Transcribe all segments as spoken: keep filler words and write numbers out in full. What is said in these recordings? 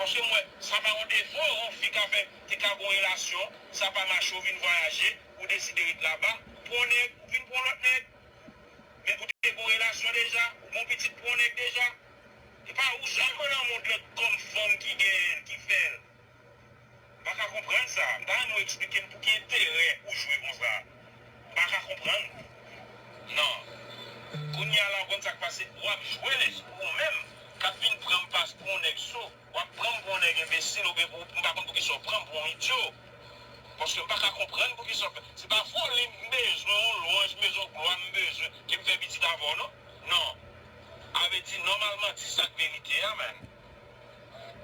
Paske m wè, sa pa yon defo, yon fi ka fè, te ka gon relasyon, sa pa mache, ou vin vwayaje, ou deside ret laba, ou pran yon nèg, ou vin pran lòt nèg. Men ou te gon relasyon deja, ou gon pitit pou yon nèg deja. E pa ou sèlman nan mond lan kòm fanm ki genyen l, ki fè l. M pa ka konprann sa. M ta renmen w eksplike m pou ki enterè ou jwe konsa. M pa ka konprann. Non. Kounye a la, w konn sa k pase? W ap jwe lespri w menm k ap vin pran m pas pou yon nèg sou. W ap pran m pou yon nèg enbesil oubyen pou, m pa konn poukisa w pran m pou yon idyo. Paske m pa ka konprann poukisa w fè. Se pa foli m bezwen, yon lwanj, m bezwen yon glwa, m bezwen ke m fè pitit avè w, non? Non. A vle di, nòmalman, di sa k verite a, man.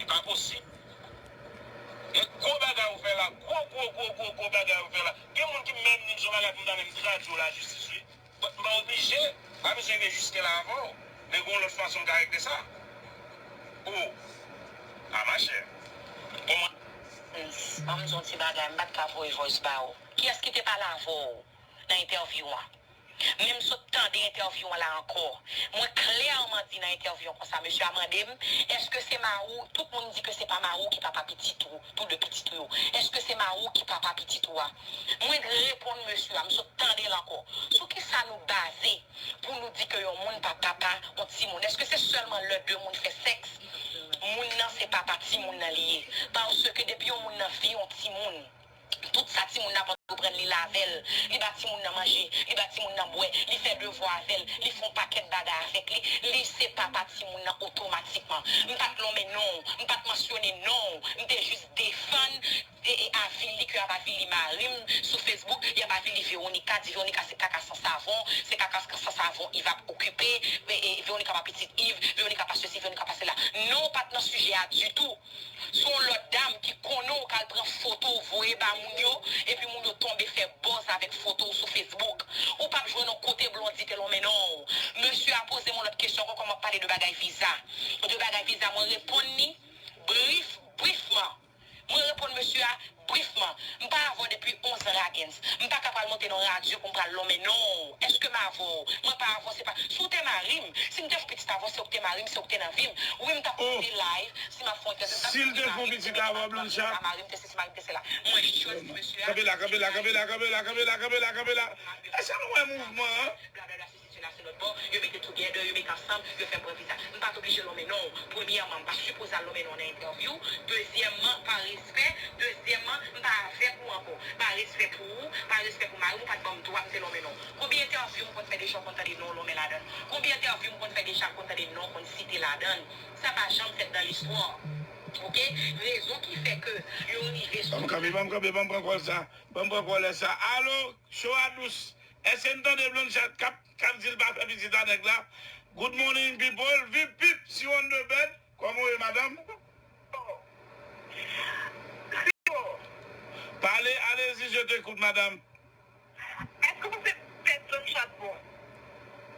Li pa posib. E gwo bagay ou fè la, gwo, gwo, gwo, gwo, gwo bagay ou fè la. Gen moun ki menm di m se yon bagay pou m ta menm tradui w lajistis, wi. But m pa oblije, m pa bezwen rive jiske la avè w. Men gen yon lòt fason m ka regle sa. O, a machè. Bon, mwen. Ban m di yon ti bagay, m pa t ka voye voice ba w. Kiyès ki te pale avè w nan entèvyou an? Men m sot tande entèvyou an la ankò. Mwen klèman di nan entèvyou an konsa, mesye a mande m, èske se mari w, tout moun di ke se pa mari w ki papa pitit ou, tou de pitit ou yo. Èske se mari w ki papa pitit ou a? Mwen reponn mesye a, m sot tande l ankò. Sou kisa nou baze pou nou di ke yon moun pa papa yon timoun? Èske se sèlman lè de moun fè sèks, moun nan se papa timoun nan li ye? Paske depi yon moun nan vi yon timoun, tout sa timoun nan ap antreprann, li lave l, li ba timoun nan manje, li ba timoun nan bwè, li fè devwa avè l, li fè yon pakèt bagay avèk li, li se papa timoun nan otomatikman. M pa t lonmen non w, m pa t mansyone non w, m te jis defann e, e avili ke y ap avili mari m sou Facebook, y ap avili Veronica, di Veronica se kaka san savon, se kaka san savon Yves ap okipe, e, e, Veronica pa pitit Yves, Veronica pa sesi, Veronica pa sela. Non, w pa t nan sijè a ditou. Se yon lòt dam ki konnen w k al pran foto w voye ba moun yo, epi moun yo tonbe fè buzz avèk foto w sou Facebook. Ou p ap jwenn yon kote Blondy te lonmen non w. Mesye a poze m yon lòt kesyon ankò, kòm w ap pale de bagay viza. De bagay viza, mwen reponn li brif, brifman. Mwen reponn mesye a brifman. M pa avè w depi onz an, Ragens. M pa ka pral monte nan radyo pou m pral lonmen non w. Èske m avè w? Mwen pa avè w, se pa. Si w te mari m, si m te fè pitit avè w, se w k te mari m, se w k te nan vi m. Wi, m t ap monte live, si m ap fè yon entèvyou, si m t ap di mari m te mari m, te sesi, mari m te sela. Mwen jis mesye a. Kanpe la, kanpe la, kanpe la, kanpe la, kanpe la, kanpe la, kanpe la. Èske nou wè mouvman an? Blablabla, sesi, sela, se lòt bò. Yo mete together, yo mete ansanm, yo fè m pran viza. M pa t oblije lonmen non w. Premyèman, m pa sipoze al lonmen non w nan entèvyou. Dezyèmman, pa respè. Dezyèmman, m pa avèk ou ankò. Pa respè pou ou, pa respè pou mari m, ou pa t ban m dwa m te lonmen non w. Konbyen entèvyou m konn fè deja w konn tande non w lonmen ladan l? Konbyen entèvyou m konn fè deja w konn tande non w konn site ladan l? Sa pa janm fèt dan listwa. Oke? Rezon ki fè ke yo rive sou. Ban m kanpe, ban m kanpe, ban m pran kòl sa. Ban m pran kòlè sa. Alo, show a dous. Èske n tande Blonde Chat k ap, k ap di l pa fè pitit a nèg la? Good morning, people. Vip, vip, si w on the bed. Kòman w ye, madanm? Pale, allez-y, je t'écoute, madame. Èske w panse tèt Blonde Chat bon?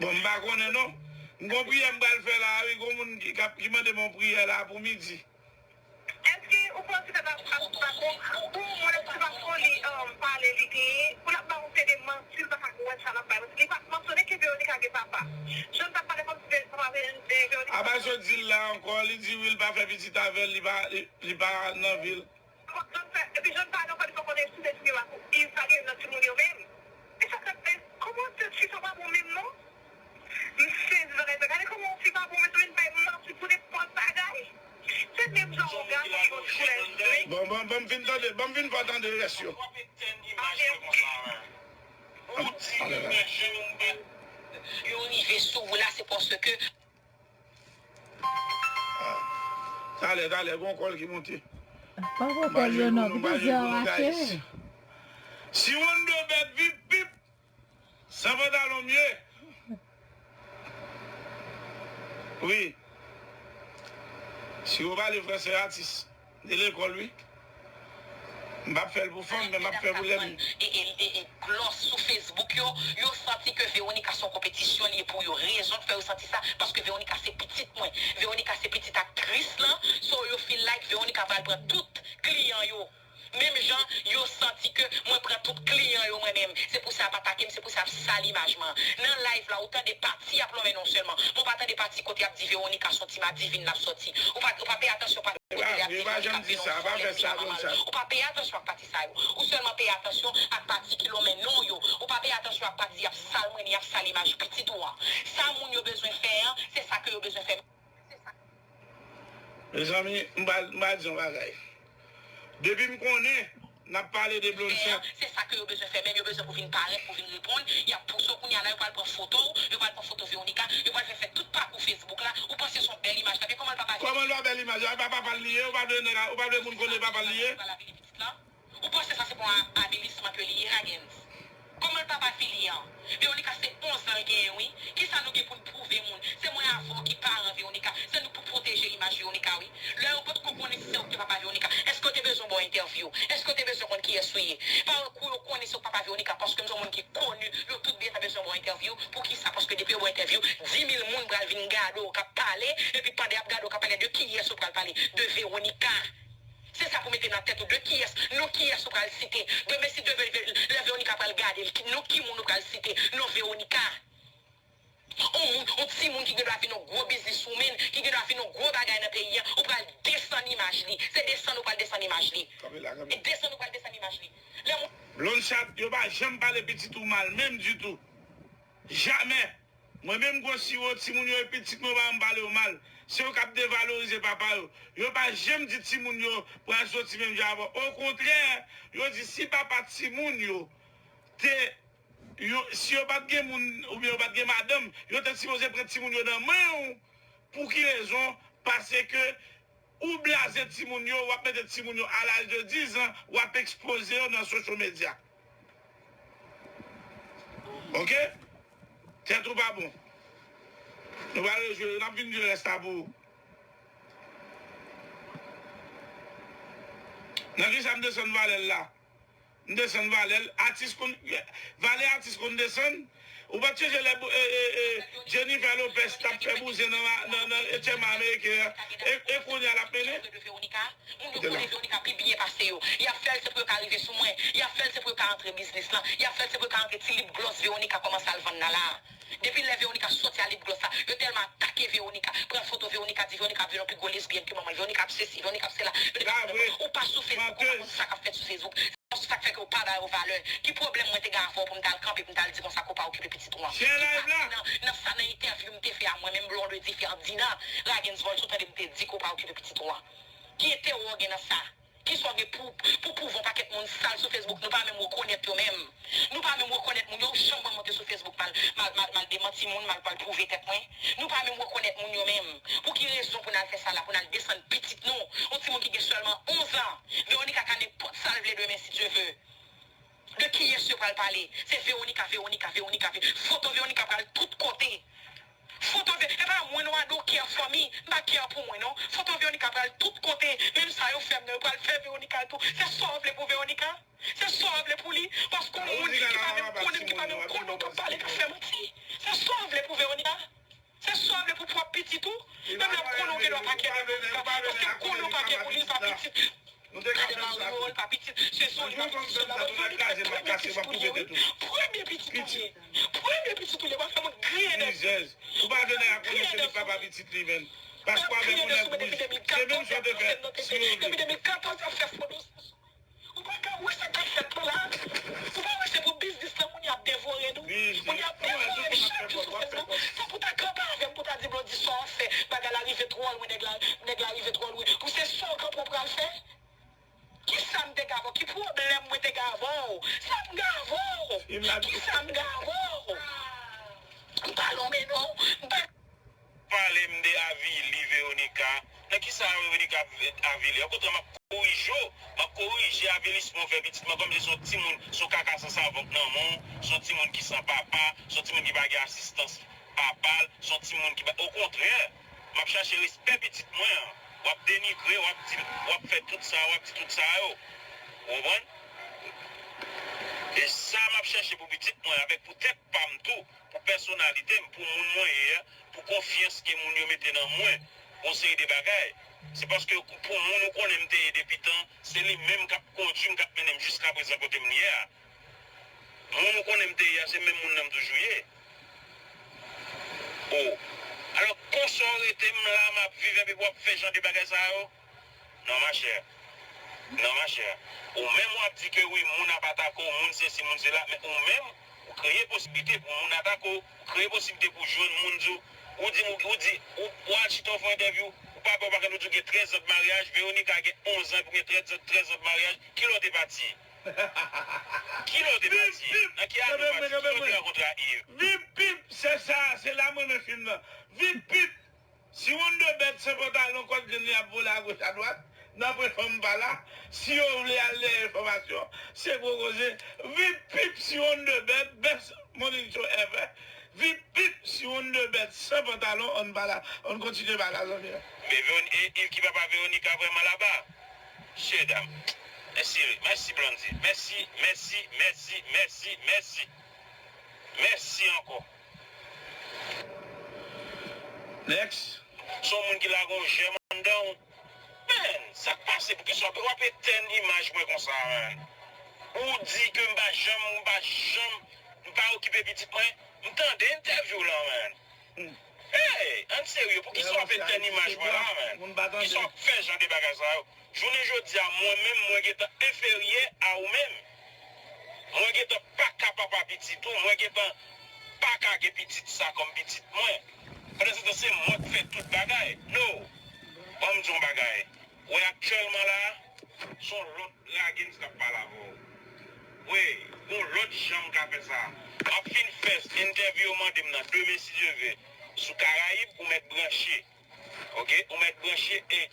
Bon, m pa konnen, non. M gon priyè m pral fè la, wi, gon moun ki, k ap, ki mande m yon priyè la pou midi. Èske ou panse tèt ap, ap, ap bon? Pou mwen, se pa foli, um, pale li genyen. Pou l ap ba w se de manti, l pa ka wè sa l ap bay manti. Li pa t mansyone ke Veronica gen papa. Jan l t ap pale kòmsi se papa Ve-, e, Veronica. Apa yo di l la ankò, li di wi, l pa fè pitit avè l, li pa, li, li pa nan vi l. Jan l fè, epi jan l pale ankò, li pa konnen si se sinewa pou Yves pa gen nan timoun yo menm. E sa k ap fè, kòman tèt fi sa pa bon menm non? M sezi bagay sa. Gade kòman yon fi pa bon, men tou vin bay manti pou nenpòt bagay. Se menm jan yon gason ki gon ti koulè vre. Bon, bon, bon, m fin tande, bon, m fin fè tande rès yo. Yo rive sou ou la, se paske. Talè, talè, gon kòl ki monte. Pa gon kòl yo non, ki te zè rache. Si w on the bed, vip, vip. San pantalon m ye. Wi. Si w pale fransè, atis de lekòl, wi. M p ap fè l pou fanm, men m ap fè pou lènmi. E, e, e, e, glòs sou Facebook yo, yo santi ke Veronica se yon konpetisyon li ye pou yo. Rezon k fè yo santi sa, paske Veronica se pitit mwen. Veronica se pitit aktris lan, so yo feel like Veronica pral pran tout kliyan yo. Menm jan yo santi ke mwen pran tout kliyan yo mwen menm. Se pou sa y ap atake m, se pou sa y ap sal imaj mwen. Nan live la, ou tande pati y ap lonmen non sèlman. Men w pa tande pati kote y ap di Veronica soti, madivin l ap soti. Ou pa, ou pa peye atansyon pati kote y ap di Veronica ap vin yon fòlè, ti a manman l. Ou pa peye atansyon ak pati sa yo. Ou sèlman peye atansyon ak pati ki lonmen non yo. Ou pa peye atansyon ak pati y ap sal mwen, y ap sal imaj pitit ou an. Sa moun yo bezwen fè an, se sa ke yo bezwen fè. Mezanmi, m pral, m pral di yon bagay. Depi m konnen, n ap pale de Blonde Chat. Se sa ke yo bezwen fè, menm yo bezwen pou vin parèt, pou vin reponn. Y ap pouse w kounye a la, yo pral pran foto w, yo pral pran foto Veronica, yo pral fè fè tout pakou Facebook la. Ou panse se yon bèl imaj la, men kòman l pa pa... Kòman l pa bèl imaj la? E pa papa l li ye, ou pa vle nèg la, ou pa vle moun konnen papa l li ye? Ou panse sa se pa yon avilisman ke li ye, Ragens? Kòman l pa pa fè li an? Veronica se onz an l genyen wi. Kisa nou gen pou n pwouve moun? Se mwen avè w ki paran Veronica. Se nou k pou pwoteje imaj Veronica wi. Lè yo potko konnen si se ou ki te papa Veronica, èske yo te bezwen ba w entèvyou? Èske yo te bezwen konn kiyès ou ye? Paran kou yo konnen se ou k papa Veronica paske m se yon moun ki koni, yo tout gentan bezwen ba w entèvyou. Poukisa? Paske depi yo ba w entèvyou, di mil moun pral vin gade w k ap pale, epi pandan y ap gade w k ap pale, de kiyès ou pral pale? De Veronica. Se sa pou mete nan tèt ou de kiyès, non kiyès ou pral site. Demen si Dye vle, lè Veronica pral gade l, non ki moun ou pral site? Non Veronica. On moun, on timoun ki gen dwa vin on gwo bizniswoman, ki gen dwa vin on gwo bagay nan peyi a, ou pral desann imaj li. Se desann ou pral desann imaj li. E desann ou pral desann imaj li. Lè moun... Blonde Chat, yo pa janm pale pitit ou mal, menm ditou. Jamè. Mwen menm gwo siwo, timoun yo e pitit mwen, yo pa janm pale yo mal. Se yo k ap devalorize papa yo. Yo pa janm di timoun yo pral soti menm jan avè w. Okontrè, yo di si papa timoun yo te, yo, si yo pa t gen moun oubyen yo pa t gen madanm, yo te sipoze pran timoun yo nan men w. Pou ki rezon? Paske ou blaze timoun yo, w ap mete timoun yo a laj de dizan, w ap ekspoze yo nan social media. Oke? Tèt ou pa bon. Nou pral rejwe, n ap vin jwe rès la pou ou. Nan kisa m desann valè l la? M desann valè l. Atis konn, valè atis konn desann. Ou pa t sonje lè Jennifer Lopez t ap fè bouzen nan, nan, nan H M A ameriken an? E, e kounye a l ap mennen? Moun yo konnen Veronica pi byen pase yo. Y ap fè l se pou yo ka rive sou mwen. Y ap fè l se pou yo ka antre biznis lan. Y ap fè l se pou yo ka antre ti lip glòs Veronica kòmanse al vann nan la. Depi lè Veronica soti a lip glòs la, yo tèlman atake Veronica, pran foto Veronica, di Veronica ap vin yon pi gwo lesbyèn ke manman l, Veronica ap sesi, Veronica ap sela. Ou pa sou Facebook, ou pa konn sa k ap fèt sou Facebook. Sa k fè ke w pa ba yo valè. Ki pwoblèm mwen te gen avè w pou m t al kanpe pou m t al di konsa ke w pa okipe pitit ou an? Ki pati nan, nan sa nan entèvyou m te fè a mwen menm Blondedy Ferdinand, Ragens Volcy, ou tande m te di ke w pa okipe pitit ou an? Ki enterè w gen nan sa? Kisa w gen pou, pou pwouve yon pakèt moun sal sou Facebook? Nou pa menm rekonèt yo menm. Nou pa menm rekonèt moun yo. Ou janm wè m monte sou Facebook m al, m al, m al, m al demanti moun, m al, m al pwouve tèt mwen? Nou pa menm rekonèt moun yo menm. Pou ki rezon pou n al fè sa la, pou n al desann pitit nou? Yon timoun ki gen sèlman onz an. Veronica ka nenpòt sa l vle demen si Dye ve. De kiyès yo pral pale? Se Veronica, Veronica, Veronica, Ve-, foto Veronica pral tout kote. Foto Ve-, e pa mwen non, I don't care for me. M pa care pou mwen non. Foto Veronica pral tout kote. Menm sa yo fè m nan, yo pral fè Veronica tou. Se sa w vle pou Veronica? Se sa w vle pou li? Paske yon moun ki pa menm konnen m, ki pa menm konnen w, k ap pale, k ap fè manti. Se sa w vle pou Veronica? Se sa w vle pou pwòp pitit ou? Menm lè m konnen w gen dwa pa care de Veronica, paske m konnen w pa care pou li, li pa pitit. Gade Mario, li pa pitit, se sou li pa pitit, se la. Veronica se premye pitit ou li ye, wi. Premye pitit ou li ye. Premye pitit ou li ye. W ap fè moun griyen dèyè. Ou pa vle nèg la konnen se li k papa pitit li menm. Paske w avèk yon nèg wouj. Se menm sa w te fè. Depi de mil katòz, y ap fè foto. Ou pa ka wè sa k ap fèt la la? Ou pa wè se pou biznis lan moun y ap devore nou? Moun y ap devore nou chak jou sou Facebook. Se pou ta kanpe avè m, pou ta di Blondy sa w ap fè. Bagay la rive twò lwen, nèg la, nèg la rive twò lwen. Pou se sa w kanpe w pral fè? Kisa m te gen avè w? Ki pwoblèm mwen te gen avè w? Sa m gen avè w? Kisa m gen avè w? M pa lonmen non. M pa Pale m de avili Veronica. Nan kisa Veronica ap avili? Okontrè, m ap korije w. M ap korije avilisman w fè pitit mwen, kòmsi se yon timoun, se yon kaka san savon k nan men w, se yon timoun ki san papa, se yon timoun ki pa gen asistans papa l, se yon timoun ki pa, okontrè, m ap chache respè pitit mwen an. W ap denigre, w ap di, w ap fè tout sa, w ap di tout sa yo. Ou konprann? E sa m ap chache pou pitit mwen, avèk pou tèt pa m tou, pou pèsonalite m, pou moun mwen ye a, pou konfyans ke moun yo mete nan mwen. yon seri de bagay. Se paske pou moun ou konnen m te ye depi tan, se li menm k ap kondui m, k ap mennen m jiskaprezan kote m ye a. Moun ou konnen m te ye a, se menm moun nan m toujou ye. O. Alò, konsa w rete m la, m ap viv epi w ap fè jan de bagay sa yo? Non, machè. Non, machè. Ou menm w ap di ke wi, moun ap atake w, moun sesi, moun sela, men ou menm, ou kreye posiblite pou moun atake w, ou kreye posiblite pou jwenn moun di w, ou di, ou, ou di, ou, ou al chita w fè entèvyou, ou pa pè, ou pa kè, nou di w gen trèz zan de maryaj, Veronica gen onz an, epi w gen trèz zan, trèz zan de maryaj, kilè w te pati? Kilè w te pati? Nan ki ane w pati? Kilè w te rankontre a Yves? Vip, vip, se sa, se la mwen nan fim nan. Vip, vip, si w on de bèt san pantalon, kòt grenn li ap vole agoch adwat, nan pwen fanm pa la, si yo vle al lè enfòmasyon, se gwo koze. Vip, vip, si w on de bèt, best morning show ever. Vip, vip, si w on de bèt san pantalon, on pa la, on kontinye pa la, zanmi an. Men Veron-, e, Yves ki papa Veronica vrèman laba? Mesye dam. Mèsi, mèsi Blondy. Mèsi, mèsi, mèsi, mèsi, mèsi. Mèsi ankò. Next. Se yon moun ki lage yon jèm anndan w. Man, sa k pase? Poukisa w ap etèn imaj mwen konsa, man? Ou di ke m pa janm, m pa janm, m pa okipe pitit mwen. M tande entèvyou w lan, man. Hey, ann serye, poukisa w ap etèn imaj mwen la, man? Poukisa w ap fè jan de bagay sa yo? Jounen jodi a, mwen menm, mwen gentan enferyè a ou menm. Mwen gentan pa ka papa pitit ou, mwen gentan pa ka gen pitit sa kòm pitit mwen. Pandansetan, se mwen k fè tout bagay. No! Ban m di w yon bagay. Wè aktyèlman la, se yon lòt Ragins k ap pale avè w. Wi, gon lòt jan m ka fè sa. M ap fin fè entèvyou yo mande m nan demen si Dye vle. Sou Karayib, ou mèt branche. Oke, ou mèt branche e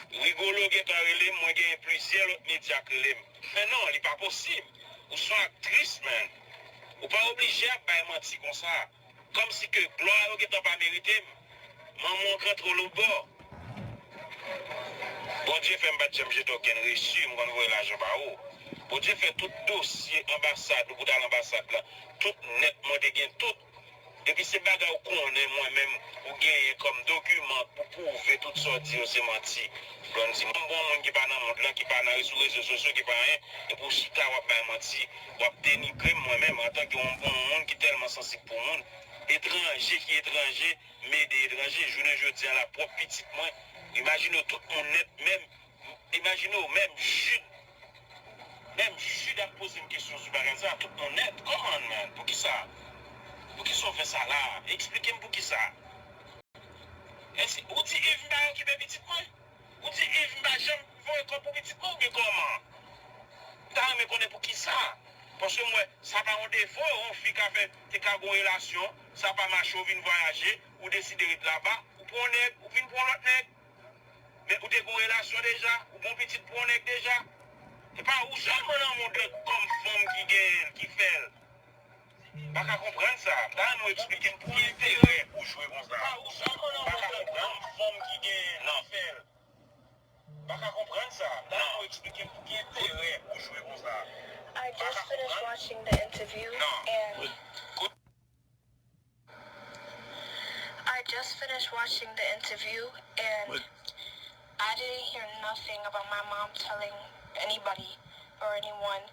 Rigolo gentan rele m, mwen genyen plizyè lòt medya k rele m. Men non, li pa posib. Ou se yon aktris, man. Ou pa oblije ap bay manti konsa. Kòmsi ke glwa yo gentan pa merite m. Manman w k rantre w lòtbò. Bondye fè m pa t janm jete okenn resi, m konn voye lajan ba ou. Bondye fè tout dosye anbasad ou pou t al anbasad la, tout nèt mwen te gen tout. Epi se bagay ou konnen mwen menm, ou genyen kòm dokiman pou pwouve tout sa w di yo se manti. Blondy, m bon moun ki pa nan mond lan, ki pa nan, sou rezo sosyo, ki pa anyen, epi w chita w ap bay manti, w ap denigre m mwen menm antanke yon, yon moun ki tèlman sansib pou moun. Etranje ki etranje, m ede etranje, jounen jodi a la pwòp pitit mwen. Imajine w tout moun nèt menm, imajine w menm Jid, menm Jid ap poze m kesyon sou bagay sa, tout moun nèt. Come on, man, poukisa? Poukisa w fè sa la? Eksplike m poukisa. Èske ou di Yves m pa okipe pitit mwen? Ou di Yves m pa janm voye kòb pou pitit mwen oubyen kòman? M ta renmen konnen poukisa. Paske m wè sa pa yon defo, yon fi ka fè, te ka gon relasyon, sa pa mache, ou vin vwayaje, ou deside ret laba, ou pran yon nèg, ou vin pran yon lòt nèg. Men ou te gon relasyon deja, ou gon pitit pou yon nèg deja. Se pa ou sèlman nan mond lan kòm fanm ki genyen l, ki fè l. M pa ka konprann sa. M ta renmen w eksplike m pou ki enterè ou jwe konsa. M pa ka konprann fanm ki gen nan fè l. M pa ka konprann sa. M ta renmen w eksplike m pou ki enterè ou jwe konsa. I just finished watching the interview and I just finished watching the interview and I didn't hear nothing about my mom telling anybody or anyone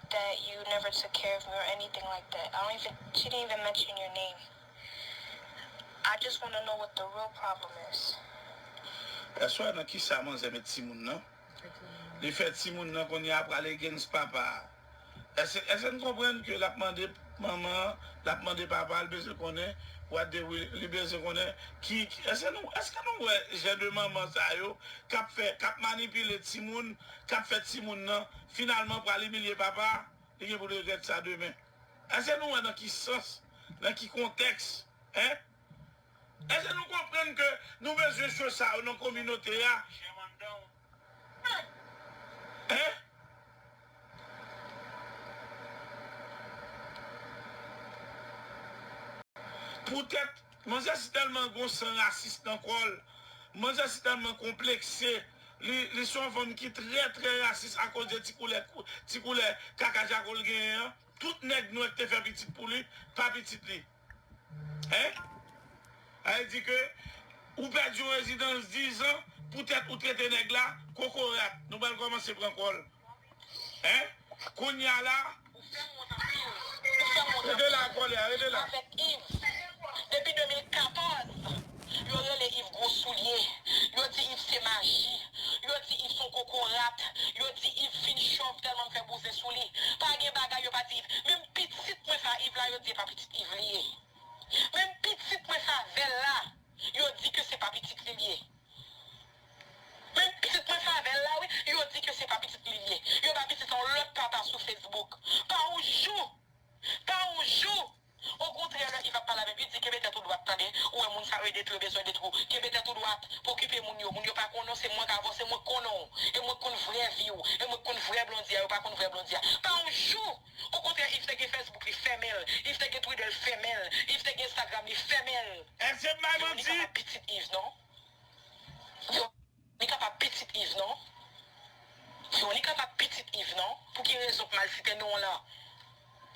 that you never took care of me or anything like that. I don't even, she didn't even mention your name. I just want to know what the real problem is. Èske w wè nan kisa manzè met timoun nan? Li fè timoun nan kounye a pral against papa a. Èske, èske n konprann ke l ap mande manman an, l ap mande papa a, l bezwen konnen what the real, li bezwen konnen ki, ki, èske nou, èske nou wè jan de manman sa yo k ap fè, k ap manipile timoun, k ap fè timoun nan, finalman pral imilye papa a, li gen pou l regrèt sa demen. Èske nou wè nan ki sans, nan ki kontèks, en? Èske nou konprann ke nou bezwen cho sa yo nan kominote a? En? Poutèt manzè si tèlman gon san rasis nan kò l, manzè si tèlman konplekse, li, li se yon fanm ki trè, trè rasis akoz de ti koulè, ti koulè kaka jako l genyen an. Tout nèg nwè ki te fè pitit pou li, pa pitit li. Hein? Sa vle di ke Ou pèdi yon rezidans diz an poutèt ou trete nèg la kokorat. Nou pral kòmanse pran kò l. Hein? Kounye a la, rete la, kòlè a, rete la. Avèk Yves. Depi de mil katòz, yo rele Yves gwo soulye. Yo di Yves se maji. Yo di Yves se yon kokorat. Yo di Yves fin chòv tèlman m fè bouzen sou li. Pa gen bagay yo pa di Yves. Menm pitit mwen sa Yves la, yo di e pa pitit Yves li ye. Menm pitit mwen sa Vèl la, yo di ke se pa pitit li l ye. Menm pitit mwen sa Vèl la, wi, yo di ke se pa pitit li l ye. Yo ba pitit la yon lòt papa sou Facebook. Pa yon jou, pa yon jou. Okontrè, lè Yves ap pale avè m, Yves di, kenbe tèt ou dwat, tande. Ou wè moun sa yo, yo detwi, yo bezwen detwi w. Kenbe tèt ou dwat pou okipe moun yo. Moun yo pa konnen w, se mwen k avè w, se mwen k konnen w. E mwen k konn vrè vi w. E mwen k konn vrè Blondy a, yo pa konn vrè Blondy a. Pa yon jou. Okontrè, Yves te gen Facebook li, fèmen l. Yves te gen Twitter l, fèmen l. Yves te gen Instagram li, fèmen l. Èske m bay manti? Veronica pa pitit Yves, non. Veronica pa pitit Yves, non. Veronica pa pitit Yves, non. Pou ki rezon pou m al site non w lan?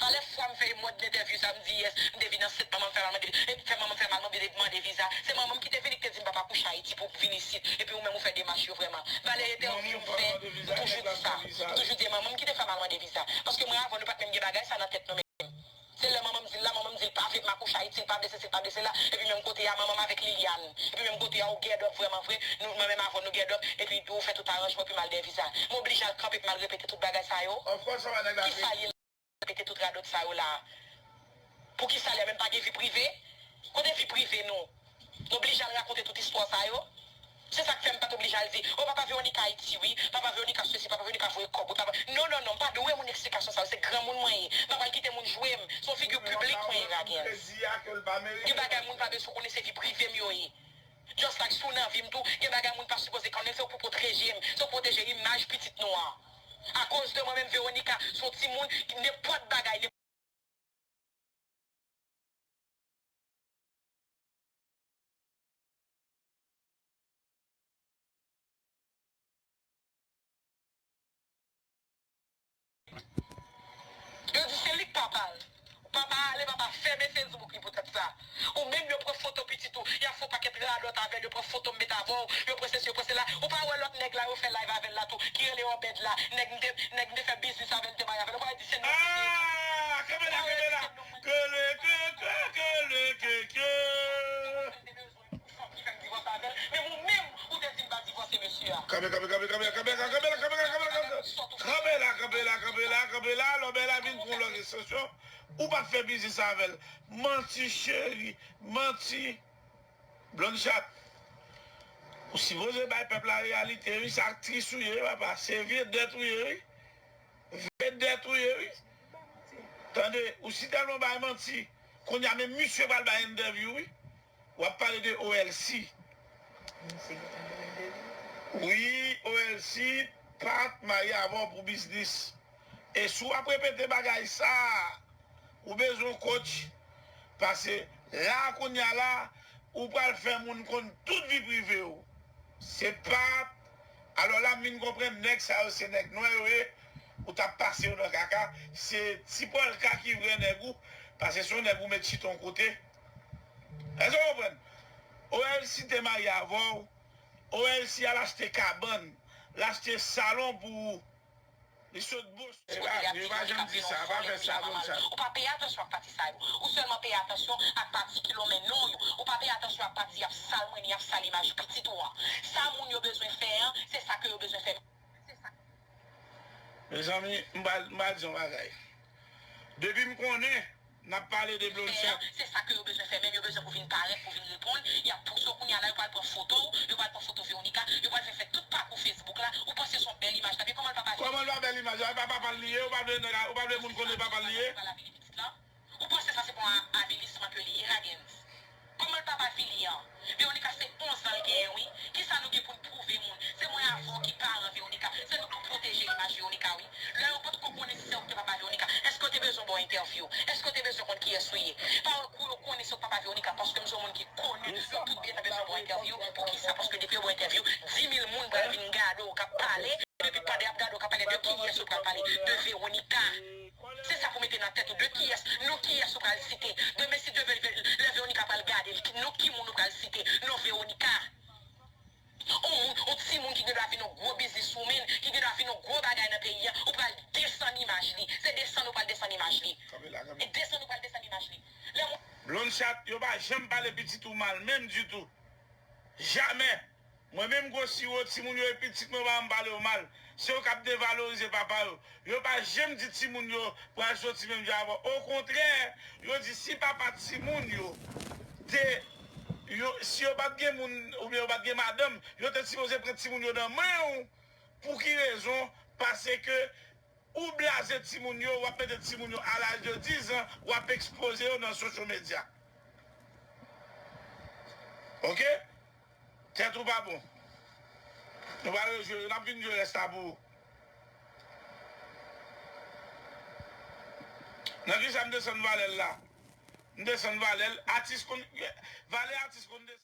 Anlè fwa m fè mòd entèvyou sa, m di yes, m te vin ansent, manman m fè m al mande, e fè manman m fè m al mande, mande viza. Se manman m ki te vini, ki te di m papa kouche Ayiti pou vin isit. Epi ou menm ou fè demach yo vrèman. Valè entèvyou m fè, m toujou di sa. M toujou di e manman m ki te fè m al mande viza. Paske mwen avè w nou pa t menm gen bagay sa nan tèt nou menm. Se lè manman m di l la, manman m di l pa vle m akouche Ayiti, l pa vle sesi, l pa vle sela. Epi menm kote a, manman m avèk Liliane. Epi menm kote a, ou gèdòp vrèman vre. Nou, mwen menm avè w nou gèdòp. Epi ou fè tout aranjman, epi m al dèyè viza. M oblije al kanpe, epi m al repete tout bagay sa yo. Kisa l ye? Repete tout radòt sa yo la. Poukisa lè menm pa gen vi prive? Kote vi prive nou? Nou oblije al rakonte tout istwa sa yo? Se sa k fè m pa t oblije al di, o papa Veronica Ayiti wi, papa Veronica sesi, papa Veronica voye kòb wi, papa. Non, non, non, m pa dwe moun eksplikasyon sa yo, se granmoun mwen ye. M pa pral kite moun jwe m, se yon figi piblik mwen ye, Ragens. Gen bagay moun pa bezwen konnen, se vi prive m yo ye. Just like si w nan vi m tou, gen bagay moun pa sipoze konnen, se pou pwoteje m, se pou pwoteje imaj pitit nou an. Akoz de mwen menm, Veronica, se yon timoun, nenpòt bagay, Yo di se li k papa l. Papa ale, papa fèmen Facebook li poutèt sa. Ou menm yo pran foto pitit ou, y ap fè yon pakèt radòt avè l, yo pran foto m met avè w, yo pran sesi, yo pran sela. Ou pa wè lòt nèg la yo fè live avè l la tou, ki rele Obed la, nèg m te, nèg m te fè biznis avè l, m te marye avè l. Ou pa wè di se non mwen ki ye tou. Ah, kanpe la, kanpe la. Kele, ke, ke, kele, ke, ke. Kanpe, kanpe, kanpe, kanpe, kanpe, kanpe, kanpe, kanpe, kanpe. Kanpe la, kanpe la, kanpe la, kanpe la, lòbè la vin pran lòt ekstansyon. Ou pa t fè biznis avè l. Manti, cheri, manti. Blonde Chat. Ou sipoze bay pèp la reyalite, wi, se aktris ou ye, papa. Se vedèt ou ye, wi. Vedèt ou ye, wi. Tande, ou si tèlman bay manti. Kounye a, menm misye pral bay entèvyou, wi. W ap pale de O L C. Wi, O L C pa t marye avè w pou biznis. E si w ap repete bagay sa a, ou bezwen yon coach. Paske la, kounye a la, ou pral fè moun konn tout vi prive w. Se pa, alò la, m vin konprann nèg sa yo, se nèg nwè yo ye. Ou t ap pase yo nan kaka. Se Ti Pòlka ki vrè nèg ou, paske se yon nèg ou met chita yon kote. Èske w konprann? O L C te marye avè w. O L C al achte kabann, l achte salon pou ou. Li sot Boston. E pa vre, yo pa janm di sa, pa fè sa, Blonde Chat. Ou pa peye atansyon ak pati sa yo. Ou sèlman peye atansyon ak pati ki lonmen non yo. Ou pa peye atansyon ak pati y ap salmwene, y ap sal imaj pitit ou an. Sa moun yo bezwen fè an, se sa ke yo bezwen fè. Mezanmi, m pral, m pral di yon bagay. Depi m konnen n ap pale de Blonde Chat. Se sa ke yo bezwen fè, menm yo bezwen pou vin parèt, pou vin reponn. Y ap pouse w kounye a la, yo pral pran foto w, yo pral pran foto Veronica, yo pral fè, fè tout pakou Facebook la. Ou panse se yon bèl imaj, tapi kòman l pa pa... Kòman l pa bèl imaj la? E pa papa l li ye, ou pa vle nèg a, ou pa vle moun konnen papa l li ye? Ou panse sa se pa yon avilisman ke li ye, Ragens? Kòman l pa pa vini an? Veronica se onz an l genyen, wi. Kisa nou gen pou n pwouve moun? Se mwen avè w ki paran Veronica. Se nou ki pwoteje imaj Veronica, wi. Lè yo potko konnen si se ou ki te papa Veronica, èske yo te bezwen ba w entèvyou? Èske yo te bezwen konn kiyès ou ye? Paran kou yo konnen se ou k papa Veronica, paske m se yon moun ki koni, yo tout byen ta bezwen ba w entèvyou. Poukisa? Paske depi yo ba w entèvyou, di mil moun pral vin gade w k ap pale. Epi pandan y ap gade w k ap pale, de kiyès ou pral pale? De Veronica. Se sa pou mete nan tèt ou. De kiyès? Non kiyès ou pral site? Demen si Dye vle, lè Veronica pral gade l, non ki moun ou pral site? Non Veronica. peyi a, ou pral desann imaj li. Se desann ou pral desann imaj li. Kanpe la, kanpe. E desann ou pral desann imaj li. Lè mwen Blonde Chat, yo pa janm pale pitit ou mal, menm ditou. Jamè. Mwen menm gwo siwo, timoun yo e pitit mwen pa janm pale yo mal. Se yo k ap devalorize papa yo. Yo pa janm di timoun yo pral soti menm jan avè w. Okontrè, yo di si papa timoun yo te, yo, si yo pa t gen moun oubyen yo pa t gen madanm, yo te sipoze pran timoun yo nan men w. Pou ki rezon? Paske ou blaze timoun yo, w ap mete timoun yo a laj de diz an, w ap ekspoze yo nan social media. Oke? Tèt ou pa bon. Nou pral rejwe, n ap vin jwe rès la pou ou. Nan kisa m desann valè l la? M desann valè l, atis konn, valè atis konn desann.